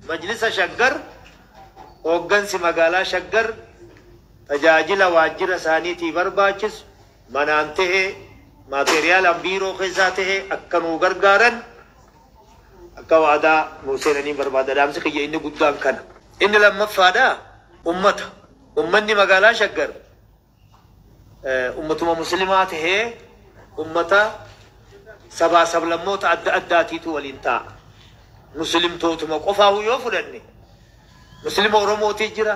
Majlisa Shaggar, hooggansi magaalaa Shaggar tajaajila waajjira isaaniitii barbaachisu manaan tahee, maateriyaalaan biiroo keessaa tahee akka nuu gargaaran akka waadaa nuu seenanii barbaada. Dhaamsi kiyya inni guddaan kana. Inni lammaffaadha ummata. Ummanni magaalaa Shaggar ummatuma muslimaa tahee ummata sabaa sablammoota adda addaatiitu waliin taa'a. Muslimtootuma qofaahu yoo fudhanne, muslima Oromootii jira,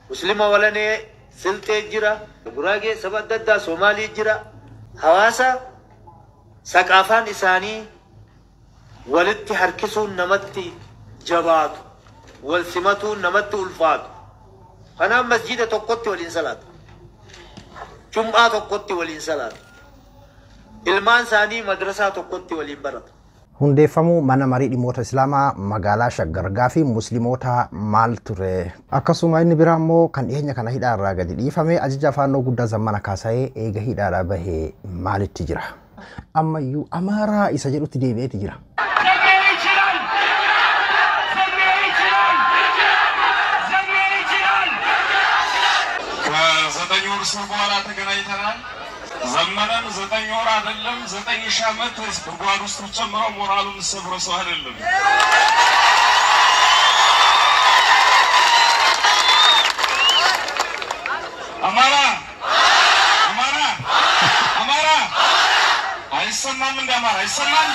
muslima Walanee Silxee jira, Guraagee, saba adda addaa, Soomaalii jira. Hawaasa saqaafaan isaanii walitti harkisuun namatti jabaatu, wal simatuun namatti ulfaatu. Kanaaf masjiida tokkotti waliin salaatu. Jum'aa tokkotti waliin salaatu. Ilmaan isaanii madrasaa tokkotti waliin baratu. Hundeeffamuu mana marii dhimmoota Islaamaa magaalaa Shaggar, gaafii Musliimoota maal ture? Akkasuma inni biraa immoo kan dhiyeenya kana hidhaa irraa gadi dhiifame ajaja Faannoo guddaa Zammana Kaasa'ee eega hidhaadhaa bahee maalitti jira? Ammayyuu Amaaraa isa jedhutti deebi'eeti jira. ይችላል ይችላል ይችላል። ከ9 ወር እስር በኋላ ተገናኝተናል። ዘመነን 9 ወር አይደለም 9,000 ዓመት ጉድጓድ ውስጥ ጨምረው ሞራሉን ሰብሮ ሰው አይደለም። አማራ አማራ አማራ አይሰማም፣ እንደ አማራ አይሰማም።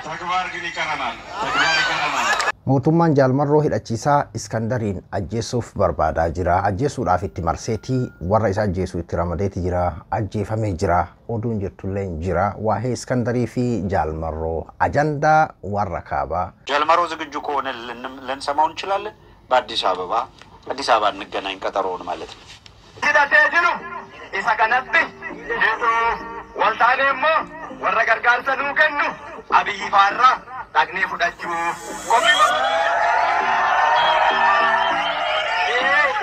ተግባር ግን ይቀረናል። ተግባር ይቀረናል። Mootummaan Jaalmarroo hidhachiisaa Iskandariin ajjeesuuf barbaadaa jira. Ajjeesuudhaaf itti marseetii warra isa ajjeesu itti ramadeeti jira. Ajjeefamee jira. Oduun jirtullee jira. Waa'ee Iskandarii fi Jaalmarroo ajandaa warra kaabaa. ጃልመሮ ዝግጁ ከሆነ ልንሰማው እንችላለን። በአዲስ አበባ አዲስ አበባ እንገናኝ፣ ቀጠሮውን ማለት ነው። Hidhatee jiru isa kanatti jedhu waltaanee immoo warra gargaarsa nuu kennu Abiyyi faarraa dhaqnee fudhachuu qophii.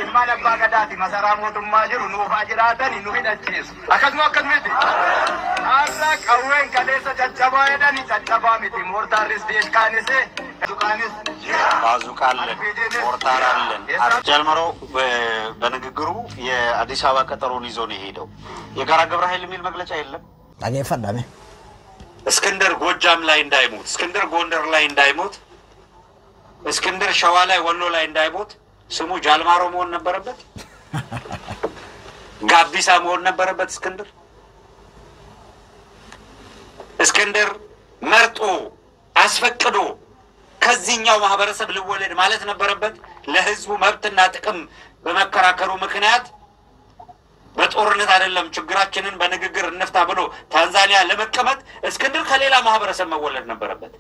Ilmaan abbaa gadaati masaraa mootummaa jiru nuufaa jiraatani nu hidhachiisu. Akkasuma akkas miti. Har'a qawween kaleessa caccabaa jedhani caccabaa miti. Moortaarris deeshkaanis zuqaanis ባዙቃ አለን፣ ሞርታር አለን። ጃልመሮ በንግግሩ የአዲስ አበባ ቀጠሮን ይዞ ነው የሄደው። የጋራ ግብረ ኃይል የሚል መግለጫ የለም። Dhageeffadhame. እስክንድር ጎጃም ላይ እንዳይሞት፣ እስክንድር ጎንደር ላይ እንዳይሞት፣ እስክንድር ሸዋ ላይ ወሎ ላይ እንዳይሞት ስሙ ጃልማሮ መሆን ነበረበት፣ ጋቢሳ መሆን ነበረበት። እስክንድር መርጦ አስፈቅዶ ከዚህኛው ማህበረሰብ ልወለድ ማለት ነበረበት። ለህዝቡ መብትና ጥቅም በመከራከሩ ምክንያት በጦርነት አይደለም ችግራችንን በንግግር እንፍታ ብሎ ታንዛኒያ ለመቀመጥ እስክንድር ከሌላ ማህበረሰብ መወለድ ነበረበት።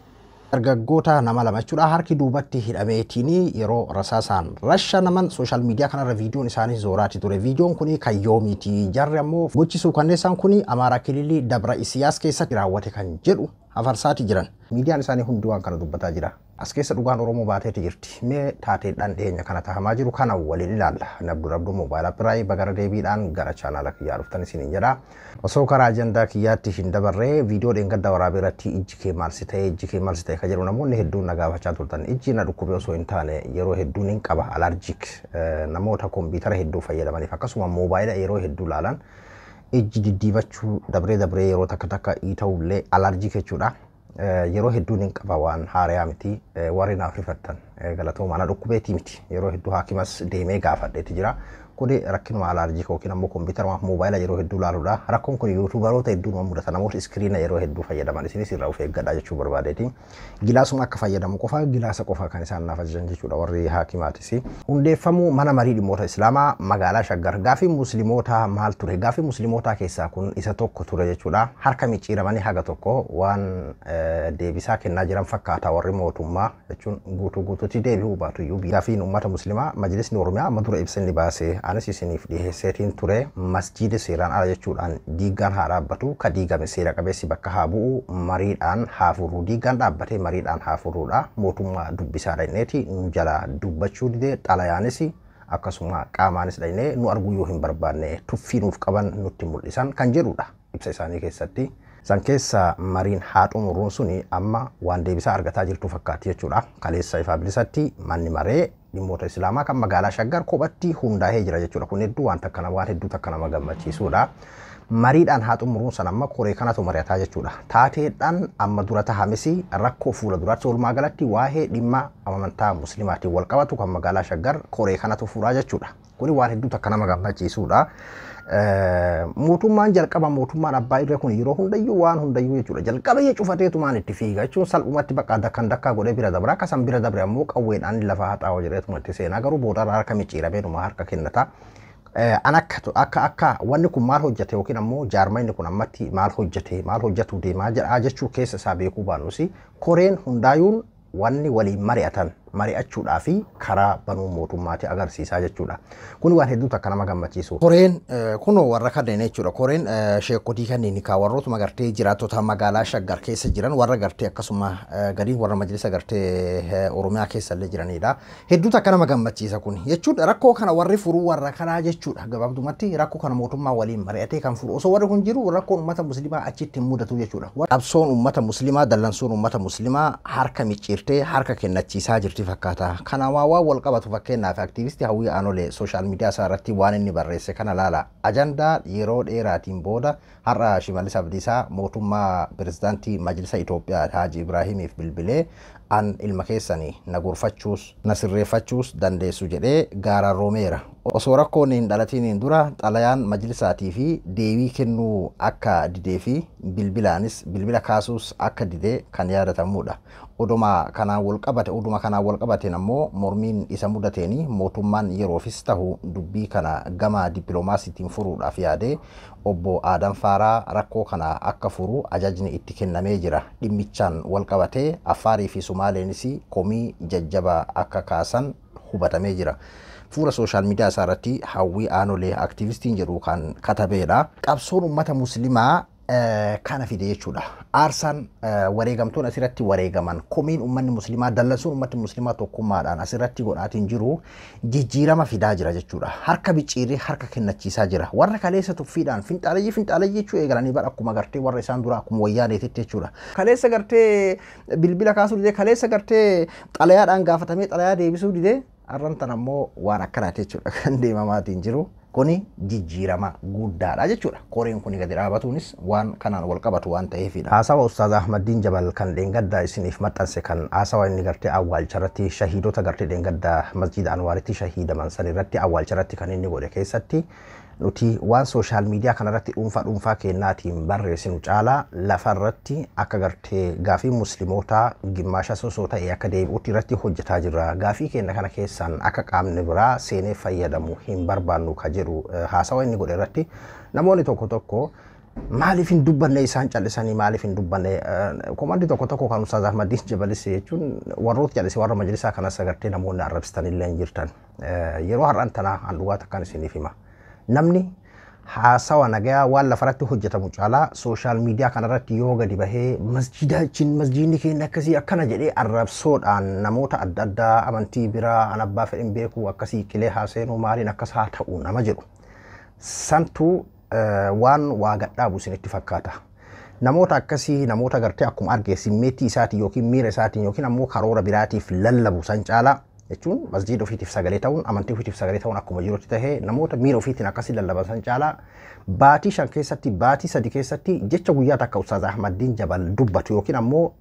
Dargaggoota nama lama jechuudha harki duubatti hidhameetiin yeroo rasaasaan rashanaman social media kanarra viidiyoon isaanii zooraati ture. Viidiyoon kun kan yoomiiti? Jarri ammoo gochi suukanneessaan kun Amaaraa Kililii Dabra Isiyaas keessatti raawwate kan jedhu afarsaati jiran. Miidiyaan isaanii hundi waan kana dubbataa jira. As keessa dhugaan Oromoo baateeti jirti. Mee taateedhaan dhiyeenya kana tahamaa jiru kana waliin ilaalla. Nabdu Rabduu Moobaayil Appiraayi bagara deebiidhaan gara chaanaala kiyyaa dhuftan isiniin jedha. Osoo karaa ajandaa kiyyaatti hin dabarree viidiyoo dheengadda waraabee irratti ijji kee maal si ta'e, ijji kee maal si ta'e kan jedhu namoonni hedduun na gaafachaa turtan. Ijji na dhukkube osoo hin taane yeroo hedduun hin qaba allergic namoota kompiitara hedduu fayyadamaniif akkasuma moobaayila yeroo hedduu ilaalan ijji diddiibachuu dabree dabree yeroo takka takka ta'ullee allergic jechuudha. Yeroo hedduun hin qaba, waan haarayaa miti. Warri naaf rifattan galatooma, na dhukkubeetii miti. Yeroo hedduu haakimas deemee gaafadheeti jira. Kuni rakkinuma allergic yookiin ammoo kompiitara moobaayila yeroo hedduu ilaaluudha. Rakkoon kun yuutuubaroota hedduu nama mudata, namoota iskiriina yeroo hedduu fayyadaman isinis irraa of eeggadhaa jechuu barbaadeeti. Gilaasuma akka fayyadamu qofa, gilaasa qofa kan isaan naaf ajajan jechuudha warri haakimaatis. Hundeeffamuu mana marii dhimmoota Islaamaa magaalaa Shaggar, gaafii Musliimoota maal ture? Gaafii Musliimotaa keessaa kun isa tokko ture jechuudha. Harka micciiramanii haga tokko waan deebisaa kennaa jiran fakkaata warri mootummaa jechuun guutuu guutuutti deebi'uu baatuyyuu. Gaafiin uummata Muslimaa Majlisni Oromiyaa amma dura ibsa inni baase anis isiniif dhiheesseetiin ture. Masjiida seeraan ala jechuudhaan diigaan haa dhaabbatu, ka diigame seera qabeessi bakka haa bu'u, mariidhaan haa furuu, diigaan dhaabbatee mariidhaan haa furuudha mootummaa dubbisaa dhaqneeti nu jala dubbachuu didee. Xalayaanis akkasuma qaamaanis dhaqnee nu arguu yoo hin barbaanne tuffii nuuf qaban nutti mul'isan kan jedhudha ibsa isaanii keessatti. San keessa mariin haa xumuruun suni amma waan deebisaa argataa jirtu fakkaatti jechuudha. Kaleessa ifaa bilisatti manni maree dhimmoota Islaamaa kan magaalaa Shaggar kophatti hundaa'ee jira jechuudha. Kun hedduu waan takka waan hedduu takka nama gammachiisudha. Mariidhaan haa xumuruun san amma koree kanatu mari'ataa jechuudha. Taateedhaan amma dura tahames rakkoo fuula duraatti walumaa galatti waa'ee dhimma amantaa muslimaatiin wal qabatu kan magaalaa Shaggar koree kanatu furaa jechuudha. Kuni waan hedduu takka nama gammachiisudha. Mootummaan jalqaba mootummaan abbaa irree kun yeroo hundayyuu waan hundayyuu jechuudha. Jalqaba iyyuu cufateetumaan itti fiiga jechuun salphumatti bakka dakkan dakkaa godhee bira dabra. Akka san bira dabre ammoo qawweedhaan lafa haxaa'oo jedheetuma itti seenaa garuu boodarra harka micciirameetuma harka kennata. An akka wanni kun maal hojjete yookiin ammoo jaarmayni kun ammatti maal hojjete maal hojjetu deemaa jedhaa jechuu keessa isaa beekuu baannus koreen hundaayuun wanni waliin mari'atan mari'achuudhaa fi karaa banuu mootummaati agarsiisaa jechuudha. Kun waan hedduu takka nama gammachiisu. Koreen kunoo warra kanneen jechuudha. Koreen sheekotii kanneen kaa warrootuma gartee jiraattota magaalaa Shaggar keessa jiran warra gartee akkasuma gadiin warra majlisa gartee Oromiyaa keessa illee jiranidha. Hedduu takka nama gammachiisa kun jechuudha. Rakkoo kana warri furuu warra kanaa jechuudha. Gabaabdumatti rakkoo kana mootummaa waliin mari'atee kan furu osoo warri kun jiru rakkoon uummata musliimaa achitti hin mudatu jechuudha. Qabsoon uummata musliimaa dallansuun uummata musliimaa harka micciirtee harka kennachiisaa jirti fakkaata. Kana waan wal qabatu fakkeenyaaf aktiivistii Hawwii Aanolee sooshaal miidiyaa isaa irratti waan inni barreesse kana laala. Ajandaa yeroo dheeraatiin booda har'a Shimallis Abdiisaa mootummaa pirezidaantii Majlisa Itoophiyaa Haaji Ibraahimiif bilbilee an ilma keessanii na gorfachuus na sirreeffachuus dandeessu jedhee gaara roomeera. Osoo rakkoon hin dhalatiniin dura xalayaan majlisaatii fi deebii kennuu akka didee fi bilbilaanis bilbila kaasuus akka didee kan yaadatamudha. Oduma kanaan wal qabate oduma kanaan wal qabateen ammoo mormiin isa mudateeni mootummaan yeroofis tahu dubbii kana gama dippiloomaasiitiin furuudhaaf yaadee obbo Aadan Faaraa rakkoo kana akka furu ajajni itti kennamee jira. Dhimmichaan wal qabatee Affaarii fi Sumaaleenis komii jajjabaa akka kaasan hubatamee jira. Fuula sooshaal miidiyaa isaa irratti Hawwii Aanolee aktiivistiin jedhu kan katabeedha. Qabsoon uummata musliimaa kana fide jechuudha. Aarsaan wareegamtoon asirratti wareegaman komiin uummanni musliimaa dallansuun uummatni musliimaa tokkummaadhaan asirratti godhaatiin jiru jijjiirama fidaa jira jechuudha. Harka bicciiree harka kennachiisaa jira. Warra kaleessa tuffiidhaan finxaalayyii finxaalayyii jechuu eegalanii bara akkuma gartee warra isaan dura akkuma wayyaaneetitti jechuudha. Kaleessa gartee bilbila kaasuu didee kaleessa gartee xalayaadhaan gaafatamee xalayaa deebisuu didee har'an tan ammoo waan akkanaati jechuudha kan deemamaatiin jiru. Kuni jijjiirama guddaadha jechuudha. Koreen kuni gadi dhaabatuunis waan kanaan wal qabatu waan ta'eefidha. Haasawa Ustaaz Ahmaddiin Jabal kan dheengaddaa isiniif maxxanse kan haasawa inni gartee awwaalcharratti shahiidota gartee dheengaddaa masjiida Anwaaritti shahiidaman san irratti awwaalcharratti kan inni godhe keessatti nuti waan sooshaal miidiyaa kanarratti dhuunfaa dhuunfaa kennaatiin barreessinu caalaa lafarratti akka gartee gaafii muslimootaa gimmaasha sosoo ta'e akka deebi'utti irratti hojjetaa jirra. Gaafii kenna kana keessaan akka qaamni biraa seenee fayyadamu hin barbaannu ka jedhu haasawa inni godhe irratti namoonni tokko tokko maaliif hin dubbanne isaan callisanii maaliif hin dubbanne komandii tokko tokko kan Ustaaz Ahmaddiin Jabalis jechuun warroota callisee warra majlisaa kanas agartee namoonni arrabsitan illee hin jirtan. Yeroo har'aan tanaa an dhugaa takkaan isiniif hima. Namni haasawa nagayaa waan lafarratti hojjetamu caalaa sooshaal miidiyaa kanarratti yoo gadi bahee masjida chin masjidni keenya akkasii akkana jedhee arrabsoodhaan namoota adda addaa amantii biraa an abbaa fedhin beeku akkasii qilee haaseenuu maaliin akkas haa ta'u nama jedhu. Santuu waan waa gadhaabu isinitti fakkaata. Namoota akkasii namoota gartee akkuma arge simmeettii isaatiin yookiin miira isaatiin yookiin ammoo karoora biraatiif lallabu san caalaa jechuun masjiida ofiitiif sagalee ta'uun amantii ofiitiif sagalee ta'uun akkuma jirutti tahee namoota miira ofiitiin akkasii lallaban san caalaa baatii 5 keessatti baatii 3 keessatti jecha guyyaa takka Ustaaz Ahmaddiin Jabal dubbatu yookiin ammoo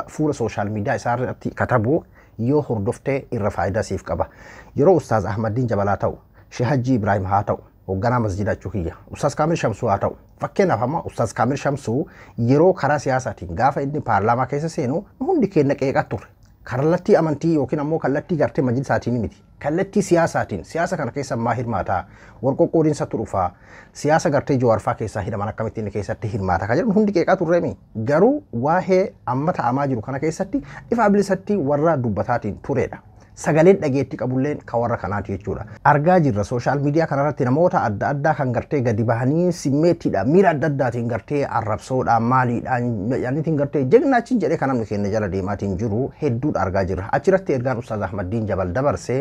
fuula sooshaal miidiyaa isaa irratti katabu yoo hordoftee irra faayidaa siif qaba. Yeroo Ustaaz Ahmaddiin Jabal haa ta'u, Sheekh Hajji Ibraahim haa ta'u, hoogganaa masjiida jechuu kiyya, Ustaaz Kaamil Shamsuu haa ta'u. Fakkeenyaaf amma Ustaaz Kaamil Shamsuu yeroo karaa siyaasaatiin gaafa inni paarlaamaa keessa seenu hundi keenya qeeqaa turre. Kallattii amantii yookiin ammoo kallattii gartee majlisaatiin miti. Kallattii siyaasaatiin siyaasa kana keessa maa hirmaataa walqoqqoodiinsatu dhufaa siyaasa gartee Jawaarfaa keessaa hidhaman akkamitti inni keessatti hirmaata kan jedhu hundi qeeqaa turreemi. Garuu waa'ee amma ta'amaa jiru kana keessatti ifa bilisatti warra dubbataatiin turedha. Sagaleen dhageettii qabulleen kan warra kanaati jechuudha. Argaa jirra sooshaal miidiyaa kanarratti namoota adda addaa kan gartee gadi bahanii simmeettiidha miira adda addaatiin gartee arrabsoodhaan maaliidhaan jedhaniitiin gartee jegnaachiin jedhee kan namni keenya jala deemaatiin jiru hedduudha argaa jirra. Achirratti ergaan Ustaaz Ahmaddiin Jabal dabarsee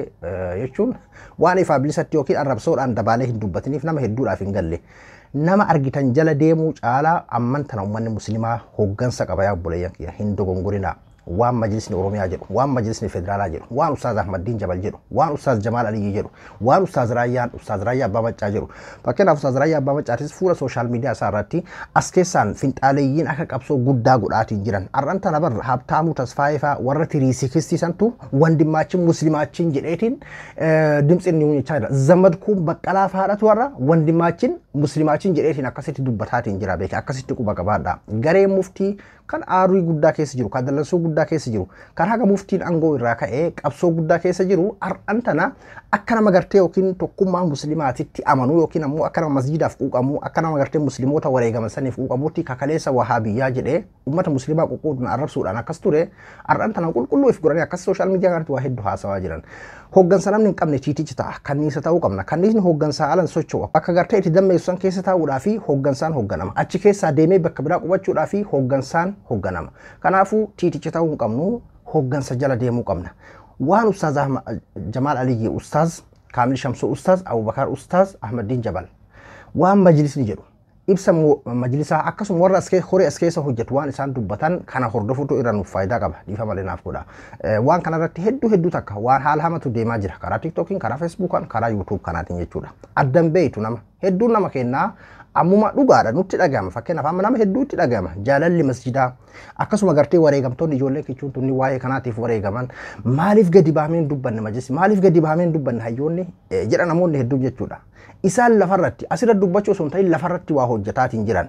jechuun waan ifaa bilisatti yookiin arrabsoodhaan dabaalee hin dubbatiniif nama hedduudhaaf hin galle. Nama argitan jala deemuu caalaa amman tana uummanni musliimaa hooggansa qaba yaa obboleeyyan kiyya hin dogongorinaa. Waan majlisni Oromiyaa jedhu, waan majlisni federaalaa jedhu, waan Ustaaz Ahmaddiin Jabal jedhu, waan Ustaaz Jamaal Aliyyi jedhu, waan Ustaaz Raayyaan Ustaaz Raayyaa Abbaa Maccaa jedhu. Fakkeenyaaf Ustaaz Raayyaa Abbaa Maccaatis fuula social media isaa irratti as keessaan finxaaleeyyiin akka qabsoo guddaa godhaatiin jiran. Har'an tana bar Habtaamuu Tasfaayee fa'aa warra tiriisikistii santu wandimmaachin muslimaachin jedheetiin dimtsi inni jechaa jira. Zamadkuun Baqqalaa fa'aadhatu warra wandimmaachin muslimaachin jedheetiin akkasitti dubbataatiin jira beeka akkasitti quba qabaadha. Gareen muftii kan aarii guddaa keessa jiru, kan dallansuu guddaa keessa jiru, kan haga muftiin aangoo irraa ka'ee qabsoo guddaa keessa jiru har'an tana akka nama gartee yookiin tokkummaa musliimaatitti amanuu yookiin ammoo akka nama masjiidaaf quuqamuu akka nama gartee musliimoota wareegaman saniif quuqamuutti kakaleessa wahaabiyyaa jedhee uummata musliimaa qoqqooduun arrabsuudhaan akkas ture har'an tana qulqulluu if godhanii akkas social media kanatti waa hedduu haasawaa jiran. Hooggansa namni hin qabne tiitichi ta'a. Kanniisa ta'uu qabna. Kanniisni hooggansaa alan socho'u. Bakka gartee itti dammeessu san keessa taa'uudhaa fi hooggansaan hoogganama. Achi keessaa deemee bakka biraa qubachuudhaa fi hooggansaan hoogganama. Kanaafuu tiiticha ta'uu hin qabnu hooggansa jala deemuu qabna. Waan Ustaaz Jamaal Aliyyi, Ustaaz Kaamil Shamsuu, Ustaaz Abubakar, Ustaaz Ahmaddiin Jabal. Waan majlisni jedhu ibsa majlisaa akkasuma warra as horii as keessa hojjetu waan isaan dubbatan kana hordofuutu irra nuuf faayidaa qaba. Dhiifa malee naaf godha. Waan kanarratti hedduu hedduu takka waan haala hamatu deemaa jira. Karaa TikTokiin, karaa Facebookaan, karaa YouTube kanaatiin jechuudha. Addan beeytu nama hedduun nama kennaa ammuma dhugaadha nutti dhagahama. Fakkeenyaaf amma nama hedduutti dhagahama. Jaalalli masjidaa akkasuma gartee wareegamtoonni ijoolleen kichuun tunni waa'ee kanaatiif wareegaman maaliif gadi bahamee hin dubbanne majlisni maaliif gadi bahamee hin dubbanne hayyoonni jedha namoonni hedduun jechuudha. Isaan lafarratti asirra dubbachuu osoo hin ta'in lafarratti waa hojjetaatiin jiran.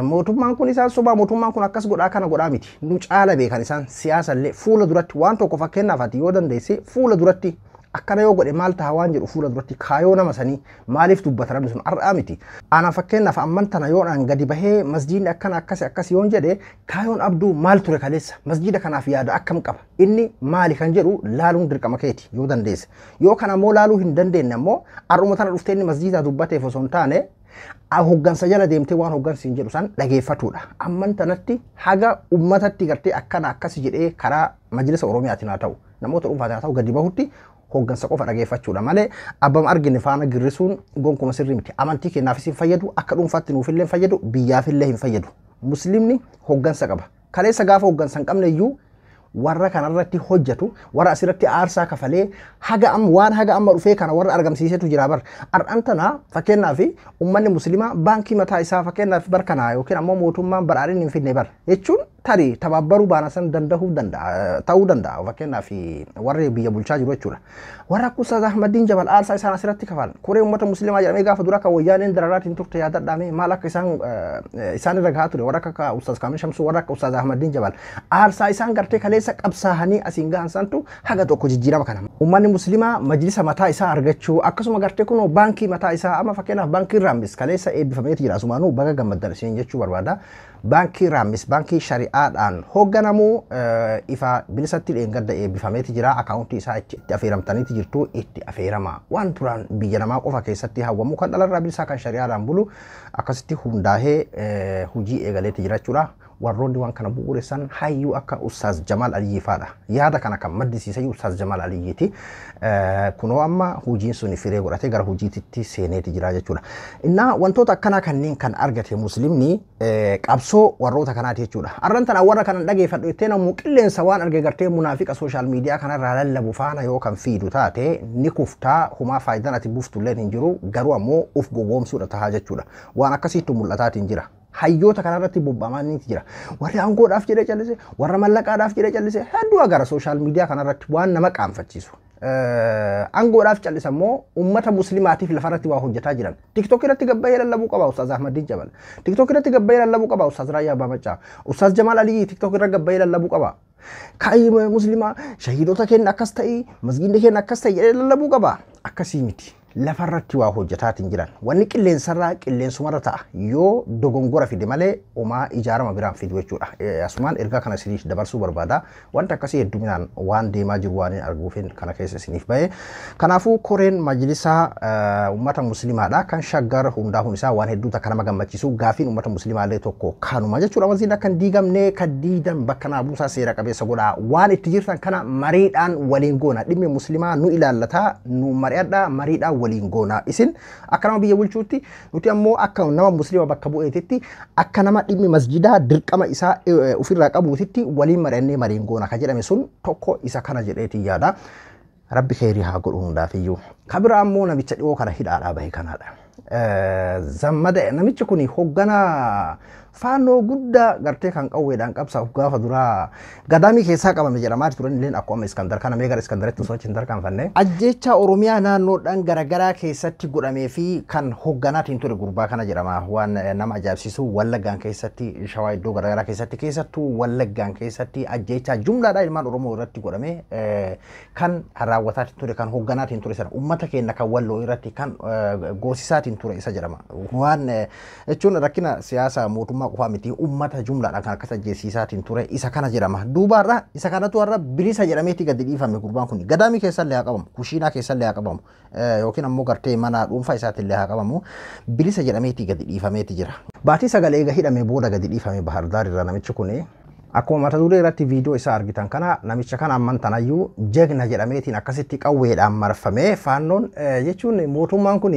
Mootummaan kun isaan sobaa mootummaan kun akkas godhaa kana godhaa miti. Nu caala beekan isaan siyaasallee fuula duratti waan tokko fakkeenyaaf ati yoo dandeesse fuula duratti akkana yoo godhe maal ta'a waan jedhu fuula duratti kaayoo nama sanii maaliif dubbata namni sun har'aa miti. Ana fakkeenyaaf amman tana yoo an gadi bahee masjiidni akkana akkasi akkasi yoon jedhe kaayoon abduu maal ture kaleessa masjiida kanaaf yaada akkam qaba inni maali kan jedhu laaluun dirqama keeti yoo dandeesse. Yoo kana ammoo laaluu hin dandeenye ammoo har'uma tana dhuftee inni masjiidaa dubbateef osoo hin taane hooggansa jala deemtee waan hooggansi hin jedhu san dhageeffatudha. Amman tanatti haga uummatatti gartee akkana akkasi jedhee karaa majlisa Oromiyaatiin haa ta'u namoota dhuunfaatiin haa ta'u gadi bahutti hooggansa qofa dhageeffachuudha malee abbam argine faana girrisuun gonkuma sirrii miti. Amantii keenyaafis hin fayyadu, akka dhuunfaatti nuufillee hin fayyadu, biyyaafillee hin fayyadu. Musliimni hooggansa qaba. Kaleessa gaafa hooggansa hin qabne iyyuu warra kanarratti hojjetu, warra asirratti aarsaa kafalee haga amma waan haga amma dhufee kana warra argamsiisetu jira bar. Har'an tana fakkeenyaaf uummanni musliimaa baankii mataa isaa fakkeenyaaf bar kanaa yookiin ammoo mootummaan badhaadhinni hin fidne bar jechuun tarii tabaabbaruu baana san danda'uu danda'a ta'uu danda'a fakkeenyaaf warri biyya bulchaa jiru jechuudha. Warra akka Ustaaz Ahmaddiin Jabal aarsaa isaan asirratti kafalan koree uummata musliimaa jedhamee gaafa dura kan wayyaaneen dararaatiin turte yaadadhaame maal akka isaan irra gahaa ture warra akka Ustaaz Kaamil Shamsuu warra akka Ustaaz Ahmaddiin Jabal aarsaa isaan gartee kaleessa qabsaahanii asiin gahan santu haga tokko jijjiirama kana. Uummanni musliimaa majlisa mataa isaa argachuu akkasuma gartee kunoo baankii mataa isaa amma fakkeenyaaf baankii Raammis kaleessa eebbifameeti jira asumaanuu baga gammaddan isin jechuu barbaada. Baankii Raammis baankii shari'aadhaan hoogganamu ifa bilisatti dheengadda eebbifameeti jira akaawuntii isaa itti affeeramtaniiti jirtu itti affeerama waan duraan biyya namaa qofa keessatti hawwamu kan dhalarraa bilisaa kan shari'aadhaan bulu akkasitti hundaa'ee hojii eegaleeti jira jechuudha. Warroonni waan kana bu'uuressan hayyuu akka Ustaaz Jamaal Aliyyii fa'aadha. Yaada kana kan maddisiisan Ustaaz Jamaal Aliyyiiti. Kunoo amma hojiin sun firee godhatee gara hojiitti seeneeti jira jechuudha. Innaa wantoota akkanaa kanneen kan argate musliimni qabsoo warroota kanaati jechuudha. Arran tana warra kanan dhageeffadhu jettee namuu qilleensa waan arge gartee munaafiqa social media kanarraa lallabu faana yoo kan fiidu taate ni kuftaa humaa faayidaan ati buuftulleen hin jiru garuu ammoo uf gowwoomsuudha tahaa jechuudha. Waan akkasiitu mul'ataatiin jira. Hayyoota kanarratti bobba'amaniiti jira. Warri aangoodhaaf jedhee callise, warra mallaqaadhaaf jedhee callise hedduu agara social media kanarratti waan nama qaanfachiisu. Aangoodhaaf callisa immoo uummata musliimaatiif lafarratti waa hojjetaa jiran. TikTok irratti gabbayee lallabuu qaba Ustaaz Ahmaddiin Jabal. TikTok irratti gabbayee lallabuu qaba Ustaaz Raayyaa Abbaa Maccaa. Ustaaz Jamaal Aliyyi TikTok irra gabbayee lallabuu qaba. Kaayii musliimaa shahiidota keenya akkas ta'ii masgiidni keenya akkas ta'ii jedhee lallabuu qaba. Akkasii miti. Lafarratti waa hojjetaatiin jiran. Wanni qilleensarraa qilleensumarra ta'a. Yoo dogongora fide malee homaa ijaarama biraan fidu jechuudha. Asumaan ergaa kana isiniif dabarsuu barbaada. Wanta akkasii hedduminaan waan deemaa jiru waan hin arguufin kana keessa isiniif bahe. Kanaafuu koreen majlisaa uummata musliimaadha. Kan shaggar hundaa'uun isaa waan hedduu takka nama gammachiisu gaafiin uummata musliimaallee tokko kanuma jechuudha. Wanti akka hin diigamne kan diidan bakka naa buusaa seera qabeessa godhaa. Waan itti jirtan kana mariidhaan waliin goona. Dhimmi musliimaa nu ilaallataa nu mari'adhaa mariidhaan waliin goonaa. Isin akka nama biyya bulchuutti, nuti ammoo akka nama musliima bakka bu'eetitti, akka nama dhimmi masjidaa dirqama isaa ofirraa qabuutitti waliin mari'annee mariin goona ka jedhame sun tokko isa kana jedheetiin yaada. Rabbi kheyrii haa godhu hundaafiyyuu. Ka biraa ammoo namicha dhiyoo kana hidhaadhaa bahe kanaadha. Zammada namichi kun hoogganaa faannoo guddaa gartee kan qawweedhaan qabsaa'u gaafa duraa gadaamii keessaa qabame jedhamaa turan illeen akkuma Iskandar kana mee gara Iskandaritti osoo achi hin tarkaanfanne. Ajjecha Oromiyaa naannoodhaan garaagaraa keessatti godhamee fi kan hoogganaatiin ture gurbaa kana jedhama. Waan nama ajaa'ibsiisu Wallaggaan keessatti, Shawaa iddoo garaagaraa keessatti, keessattuu Wallaggaan keessatti ajjecha jumlaadhaan ilmaan Oromoo irratti godhame kan raawwataatiin ture, kan hoogganaatiin ture sana, uummata keenya kan Walloo irratti kan goosisaatiin ture isa jedhama. Waan jechuun rakkina siyaasaa mootummaa qofaa miti, uummata jumlaadhaan kan akkas ajjeesiisaatiin ture isa kana jedhama. Duubaarra isa kanatu har'a bilisa jedhameeti gadi dhiifame gurbaan kun. Gadaamii keessallee haa qabamu, kushiinaa keessallee haa qabamu, yookiin ammoo gartee mana dhuunfaa isaatiillee haa qabamu, bilisa jedhameeti gadi dhiifameeti jira. Baatii 9 eega hidhamee booda gadi dhiifame Bahar Daar irraa namichi kuni. Akkuma mata duree irratti viidiyoo isaa argitan kana, namicha kana amman tanayyuu jegna jedhameetiin akkasitti qawweedhaan marfamee faannoon jechuun mootummaan kun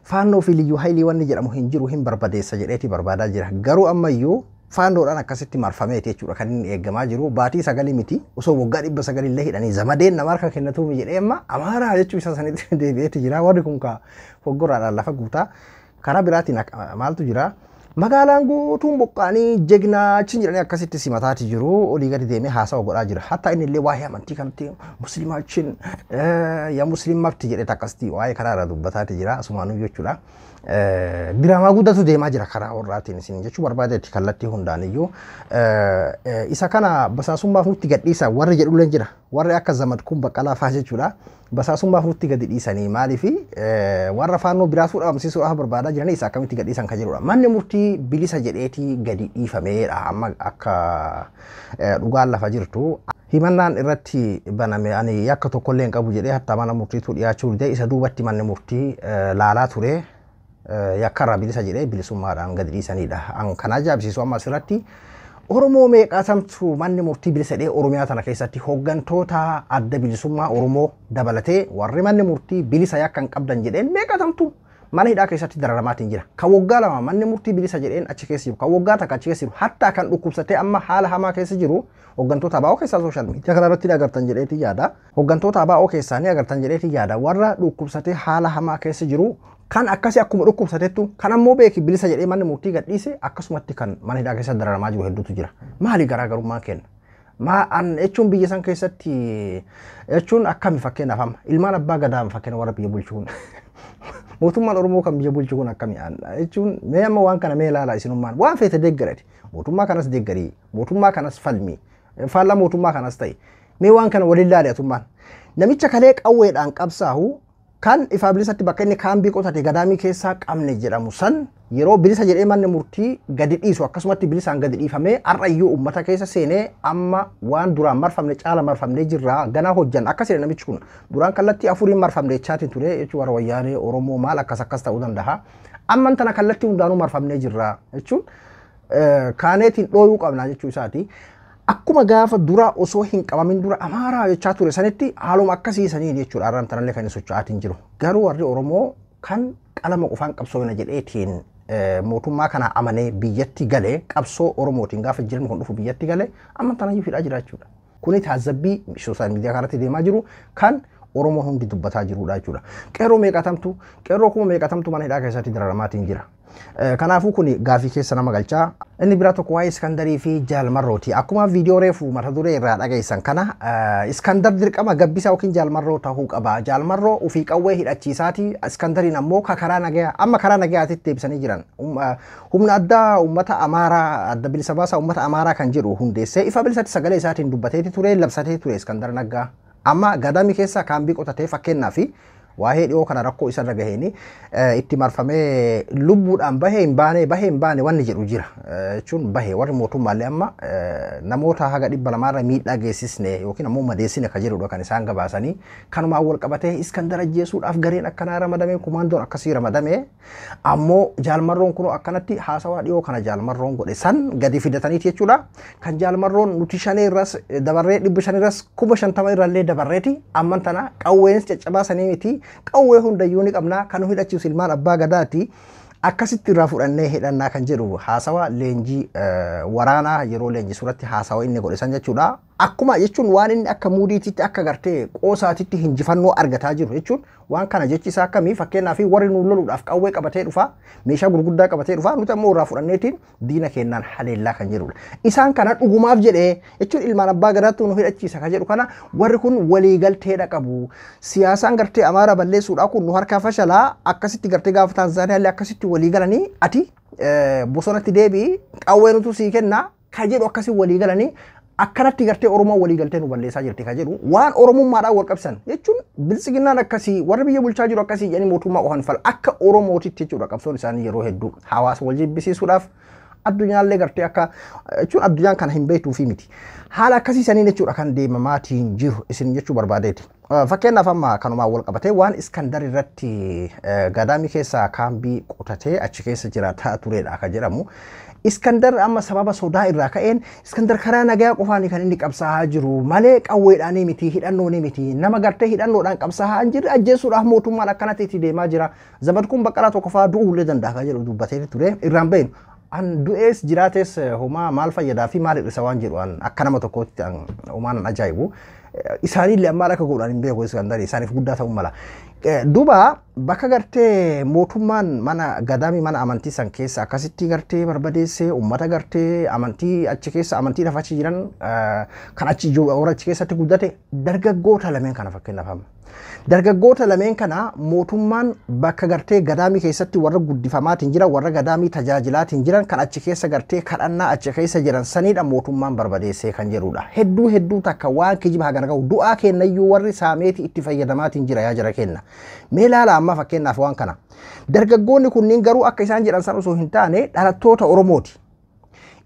faannoo fi liyyuu haayilii wanni jedhamu hin jiru, hin barbadeessa jedheeti barbaadaa jira. Garuu ammayyuu faannoodhaan akkasitti marfameeti jechuudha kan inni eegamaa jiru. Baatii 9 miti, osoo waggaa 900 illee hidhanii zamadeen nama harka kennatuumi jedhee amma Amaaraa jechuu isa sanitti deebi'eeti jira. Warri kun ka foggoraadhaan lafa guutaa. Karaa biraatiin maaltu jira? Magaalaan guutuun boqqaanii jegnaa achi jedhanii akkasitti simataati jiru. Olii gadi deemee haasawa godhaa jira. Hatta inni illee waa'ee amantii kanatti musliimaa achiin yaa musliim mabti jedhee akkasitti waa'ee karaa irraa dubbataati jira. Asumaanuu jechuudha. Diraamaa guddatu deemaa jira karaa warraatiin isin jechuu barbaadetti kallattii hundaaniyyuu. Isa kana basaasummaaf nutti gadhiisa warri jedhullee jira. Warri akka Zamadkuun Baqqalaa fa'aa jechuudha. Basaasummaaf nutti gadi dhiisanii maaliifi warra faannoo biraasuu dhabamsiisuudhaaf barbaadaa jiranii isa akkamitti gadhiisan kan jedhudha. Manni murtii bilisa jedheetii gadi dhiifameedha amma akka dhugaan lafa jirtu. Himannaan irratti baname ani yakka tokkollee hin qabu jedhee hatta mana murtiitu dhiyaachuu dide, isa duubatti manni murtii laalaa ture, yakkarraa bilisa jedhee bilisummaadhaan gadi dhiisanidha. Kan ajaa'ibsiisu amma asirratti Oromoo meeqaatamtu manni murtii bilisa jedhee Oromiyaa tana keessatti hooggantoota adda bilisummaa Oromoo dabalatee warri manni murtii bilisa yakka hin qabdan jedheen meeqaatamtu mana hidhaa keessatti dararamaatiin jira. Kan waggaa 2 manni murtii bilisa jedheen achi keessa jiru, kan waggaa 1 achi keessa jiru, hatta kan dhukkubsatee amma haala hamaa keessa jiru hooggantoota ABO keessaa social media kana irratti ni agartan jedheetii yaada. Hooggantoota ABO keessaa ni agartan jedheetii yaada. Warra dhukkubsatee haala hamaa keessa jiru kan akkasii akkuma dhukkubsatettu kan ammoo beeki bilisa jedhee manni murtii gadhiise akkasumatti kan mana hidhaa keessa dararamaa jiru hedduutu jira. Maali garaagarummaan kenna? Maa an jechuun biyya san keessatti jechuun akkami fakkeenyaaf amma ilmaan abbaa gadaa fakkeenya warra biyya bulchuun mootummaan Oromoo kan biyya bulchu kun akkami jechuun mee amma waan kana mee ilaala isinummaan waan feete deeggarati, mootummaa kanas deeggarii, mootummaa kanas falmi, faallaa mootummaa kanas ta'e, mee waan kana waliin ilaali atummaan. Namicha kalee qawweedhaan qabsaahu kan ifaa bilisatti bakka inni kaambii qotate gadaamii keessaa qabne jedhamu san yeroo bilisa jedhee manni murtii gadi dhiisu akkasumatti bilisaan gadi dhiifamee har'ayyuu uummata keessa seenee amma waan duraan marfamne caala marfamnee jirra ganaa hojjan akkas jedhe namichi kun duraan kallattii 4 marfamne jechaatiin ture jechuun warra wayyaanee Oromoo maal akkas akkas ta'uu danda'a. Amman tana kallattii hundaanuu marfamnee jirra jechuun kaaneetiin dhooyuu qabna jechuu isaati. Akkuma gaafa dura osoo hin qabamin dura Amaaraa jechaa ture sanitti haaluma akkasii saniin jechuudha har'aan tanallee kan inni socho'aatiin jiru. Garuu warri Oromoo kan qalama qofaan qabsoofna jedheetiin mootummaa kana amanee biyyatti galee qabsoo Oromootiin gaafa jirmi kun dhufu biyyatti galee amma tanayyuu hidhaa jira jechuudha. Kuni taazabbii social media kanatti deemaa jiru kan Oromoo hundi dubbataa jirudha jechuudha. Qeerroo meeqatamtu, qeerroo kuma meeqatamtu mana hidhaa keessatti dararamaatiin jira. Kanaafuu kuni gaafii keessa nama galchaa. Inni biraa tokko waa'ee Iskandarii fi Jaalmarrooti. Akkuma viidiyoo reefu mata duree irraa dhageessan kana Iskandar dirqama gabbisaa yookiin Jaalmarroo ta'uu qaba. Jaalmarroo ofii qawwee hidhachiisaati. Iskandariin ammoo karaa nagayaa amma karaa nagayaatitti deebisanii jiran. Humna addaa uummata Amaaraa adda bilisa baasaa uummata Amaaraa kan jedhu hundeessee ifa bilisatti sagalee isaatiin dubbateeti ture, labsatee ture Iskandar Naggaa. Amma gadaamii keessa kaambii qotatee fakkeenyaa fi waa'ee dhiyoo kana rakkoo isarra gaheen itti marfamee lubbuudhaan bahee hin baane, bahee hin baane wanni jedhu jira. Jechuun bahee warri mootummaallee amma namoota haga 200 miidhaa geessisne yookiin ammoo madeessine kan jedhudha kan isaan gabaasanii. Kanumaan wal qabatee Iskandar ajjeesuudhaaf gareen akkanaa ramadame, kumaandoon akkasii ramadame, ammoo Jaalmarroon kunoo akkanatti haasawaa dhiyoo kana Jaalmarroon godhe san gadi fidataniiti jechuudha. Kan Jaalmarroon nuti shanee irras dabarree 500 irras 50,000 irrallee dabarreeti amman tana qawweenis caccabaa sanii miti. Qawwee hundayyuu ni qabna, kan nu hidhachiisu ilmaan abbaa gadaati. Akkasitti irraa fudhannee hidhannaa kan jedhu haasawa leenjii waraanaa yeroo leenjii suuratti haasawa inni godhe san jechuudha. Akkuma jechuun waan inni akka muudiititti akka gartee qoosaatitti hinjifannoo argataa jiru jechuun waan kana jechi isaa akkamii, fakkeenyaaf warri nu loluudhaaf qawwee qabatee dhufa, meeshaa gurguddaa qabatee dhufa, nuti ammoo irraa fudhanneetiin diina kennaan haleellaa kan jedhudha. Isaan kana dhugumaaf jedhee jechuun ilmaan abbaa gadaatti nu hidhachiisa kan jedhu kana warri kun waliigalteedha qabu. Siyaasaan gartee Amaara balleessuudhaa kun nu harkaa fashalaa, akkasitti gartee gaafa Taanzaaniyaallee akkasitti walii galanii ati bosonatti deebi'i, qawwee nutu sii kenna kan jedhu akkasii walii galanii akkanatti gartee Oromoo walii galtee nu balleessaa jirti kan jedhu waan Oromummaadhaan wal qabsan jechuun biltsiginnaan akkasii warri biyya bulchaa jiru akkasii jedhanii mootummaa qofaan fal akka Oromootitti jechuudha. Qabsoon isaanii yeroo hedduu hawaasa wal jibbisiisuudhaaf addunyaallee gartee akka jechuun addunyaan kana hin beektuufi miti. Haala akkasii saniin jechuudha kan deemamaatiin jiru isin jechuu barbaadeeti. Fakkeenyaaf amma kanumaan wal qabatee waan Iskandar irratti gadaamii keessa kaambii qotatee achi keessa jiraataa turedha kan jedhamu. Iskandar amma sababa sodaa irraa ka'een Iskandar karaa nagaa qofaan kan inni qabsaa'aa jiru malee qawweedhaanii miti, hidhannoonii miti, nama gartee hidhannoodhaan qabsaa'aa hin jirre ajjeesuudhaaf mootummaan akkanatti itti deemaa jira. Zamadkuun Baqqalaa tokko fa'aa du'uullee danda'a kan jedhu dubbatee ture irraan beenu. An du'ees jiraates homaa maal fayyadaa fi maal hir'isa waan jedhu an akka nama tokkootti an homaa nan ajaa'ibu. Isaaniillee ammaal akka godhan hin beeku, Iskandar isaaniif guddaa ta'uu mala. Duuba bakka gartee mootummaan mana gadaamii mana amantii san keessa akkasitti gartee barbadeessee uummata gartee amantii achi keessa amantiidhaaf achi jiran kan achi warra achi keessatti guddate dargaggoota lameen kana fakkeenyaaf amma. Dargaggoota lameen kana mootummaan bakka gartee gadaamii keessatti warra guddifamaatiin jiran, warra gadaamii tajaajilaatiin jiran, kan achi keessa gartee kadhannaa achi keessa jiran saniidha mootummaan barbadeessee kan jedhudha. Hedduu hedduu takka waan kijiba hagana gahu du'aa kennayyuu warri saameeti itti fayyadamaatiin jira yaa jara kenna. Mee ilaala amma fakkeenyaaf waan kana. Dargaggoonni kunniin garuu akka isaan jedhan san osoo hin taane dhalattoota Oromooti.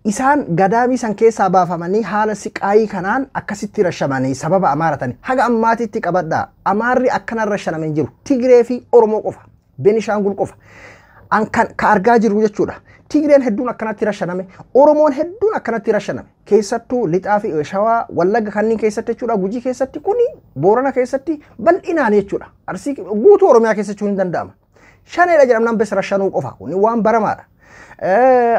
Isaan gadaamii san keessaa baafamanii haala siqaayii kanaan akkasitti rashamanii sababa Amaara haga ammaatitti qabadhaa. Amaarri akkana rashaname hin jiru. Tigree fi Oromoo qofa. Benishaangul qofa. An kan ka argaa jiru jechuudha. Tigreen hedduun akkanatti rashaname. Oromoon hedduun akkanatti rashaname. Keessattuu lixaa fi shawaa Wallagga kanneen keessatti jechuudha. Gujii keessatti kuni Boorana keessatti bal'inaan jechuudha. Arsii guutuu Oromiyaa keessa jechuun hin danda'ama. Shaneedha jedhamnaan bes rashanuu qofa. Kuni waan baramaadha.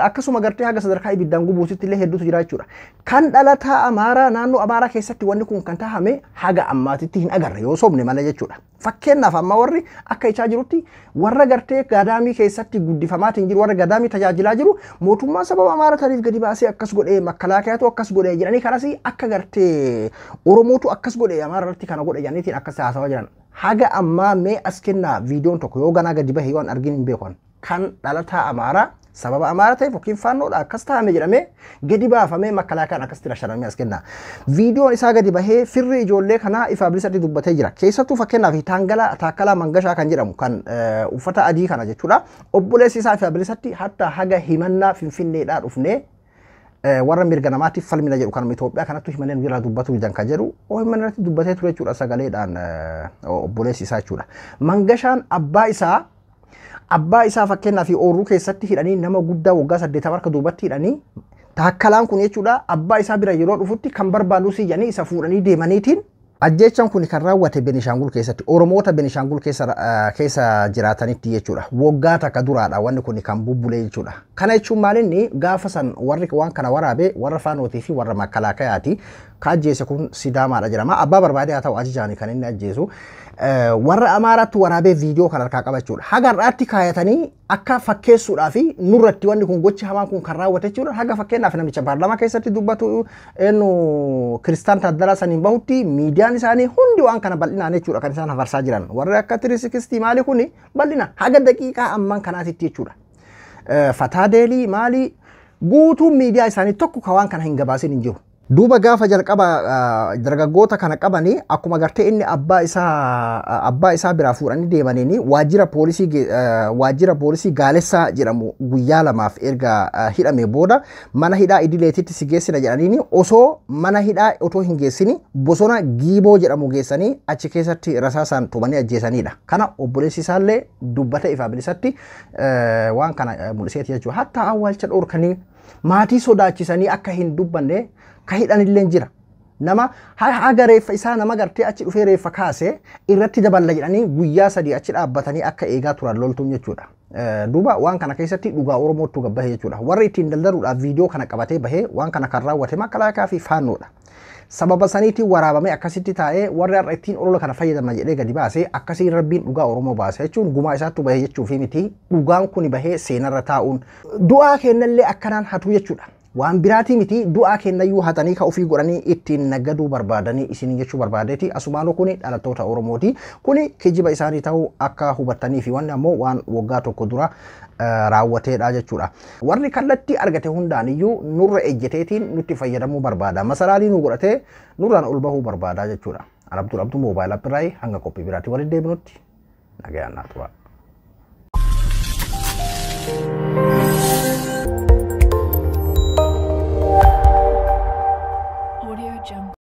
Akkasuma gartee haga sadarkaa ibiddaan gubuutitti illee hedduutu jira jechuudha. Kan dhalataa Amaaraa naannoo Amaaraa keessatti wanni kun kan tahame haga ammaatitti hin agarre yoo sobne malee jechuudha. Fakkeenyaaf amma warri akka ichaa jirutti warra gartee gadaamii keessatti guddifamaatiin jiru, warra gadaamii tajaajilaa jiru mootummaan sababa Amaaraa taniif gadi baasee akkas godhee, makkalaakayaatu akkas godhee jedhanii kanas akka gartee Oromootu akkas godhee Amaaraa irratti kana godhe jedhaniitiin akkas haasawaa jiran. Haga ammaa mee as kennaa viidiyoon tokko yoo ganaa gadi bahe waan argin hin beekan. Kan dhalataa Amaaraa sababa Amaara ta'eef yookiin faannoodha akkas ta'ame jedhamee gadi baafamee makkalaakaan akkasitti rashanamee as kenna. Viidiyoon isaa gadi bahee firri ijoollee kanaa ifaa bilisatti dubbatee jira. Keessattuu fakkeenyaaf Taangalaa Taakkalaa Mangashaa kan jedhamu kan uffata adii kana jechuudha. Obboleessi isaa ifaa bilisatti hatta haga himannaa Finfinneedhaa dhufnee warra mirga namaatiif falmina jedhu kanuma Itoophiyaa kanattu himannee nu jalaa dubbatu didan kan jedhu OMN irratti dubbatee ture jechuudha sagaleedhaan obboleessi isaa jechuudha. Mangashaan abbaa isaa fakkeenyaaf oorruu keessatti hidhanii nama guddaa waggaa 80 harka duubatti hidhanii, Taakkalaan kun jechuudha abbaa isaa bira yeroo dhufutti kan barbaadu si jedhanii isa fuudhanii deemaniitiin ajjeechaan kun kan raawwate Benishaangul keessatti Oromoota Benishaangul keessa jiraatanitti jechuudha. Waggaa takka duraadha wanni kun kan bubbulee jechuudha. Kana jechuun maalinni gaafa san warri waan kana waraabe warra faanootii fi warra makkalaakayaati. Ka ajjeese kun Sidaamaadha jedhama. Abbaa barbaade haa ta'u ajajaani kan inni ajjeesu. Warra Amaaraatti waraabee viidiyoo kan harkaa qaba jechuudha. Haga har'aatti kaayatanii akka fakkeessuudhaa fi nurratti wanni kun gochi hamaan kun kan raawwate jechuudha. Haga fakkeenyaaf namicha paarlaamaa keessatti dubbatu eenyu Kiristaan Taaddalaa saniin bahutti miidiyaan isaanii hundi waan kana bal'inaan jechuudha kan isaan hafarsaa jiran. Warri akka 360 maali kuni bal'ina haga daqiiqaa ammaan kanaatitti jechuudha. Fataa Deelii maali guutuun miidiyaa isaanii tokko ka waan kana hin gabaasin hin jiru. Duuba gaafa jalqaba dargaggoota kana qabanii akkuma gartee inni abbaa isaa biraa fuudhanii deemaniini waajjira poolisii Gaalessaa jedhamu guyyaa 2f erga hidhame booda mana hidhaa idileetitti si geessina jedhaniini osoo mana hidhaa otoo hin geessini bosona Giiboo jedhamu geessanii achi keessatti rasaasaan tumanii ajjeesanidha. Kana obboleessi isaallee dubbata ifaa bilisatti waan kana mul'iseeti jechuudha. Hatta awwaalcha dhorkanii maatii sodaachisanii akka hin dubbanne ka hidhanillee jira. Nama haga reeffa isaa nama gartee achi dhufee reeffa kaase irratti daballa jedhanii guyyaa 3 achi dhaabbatanii akka eegaa turan loltuun jechuudha. Duuba waan kana keessatti dhugaa Oromootu gabbahe jechuudha. Warri ittiin daldaluudhaaf viidiyoo kana qabatee bahee waan kana kan raawwate makalaakaa fi faannoodha. Sababa saniitiin waraabamee akkasitti taa'ee warri har'a ittiin olola kana fayyadamna jedhee gadi baasee akkasiin rabbiin dhugaa Oromoo baase jechuun gumaa isaattu bahee jechuu fi miti dhugaan kuni bahee seenarra taa'uun du'aa kennallee akkanaan hatu jechuudha. Waan biraatii miti, du'aa kennayyuu hatanii ka ofii godhanii ittiin naggaduu barbaadanii isin jechuu barbaadeeti. Asumaanuu kuni dhalattoota Oromooti. Kuni kijiba isaanii ta'uu akka hubattanii fi wanni ammoo waan waggaa 1 dura raawwateedha jechuudha. Warri kallattii argate hundaan iyyuu nurra ejjeteetiin nutti fayyadamuu barbaada. Masalaalii nu godhatee nurraan ol bahuu barbaada jechuudha. An Abdul Abduu Moobaayil Appirraayii, hanga qophii biraatti walitti deebinutti nagayaan naa tura.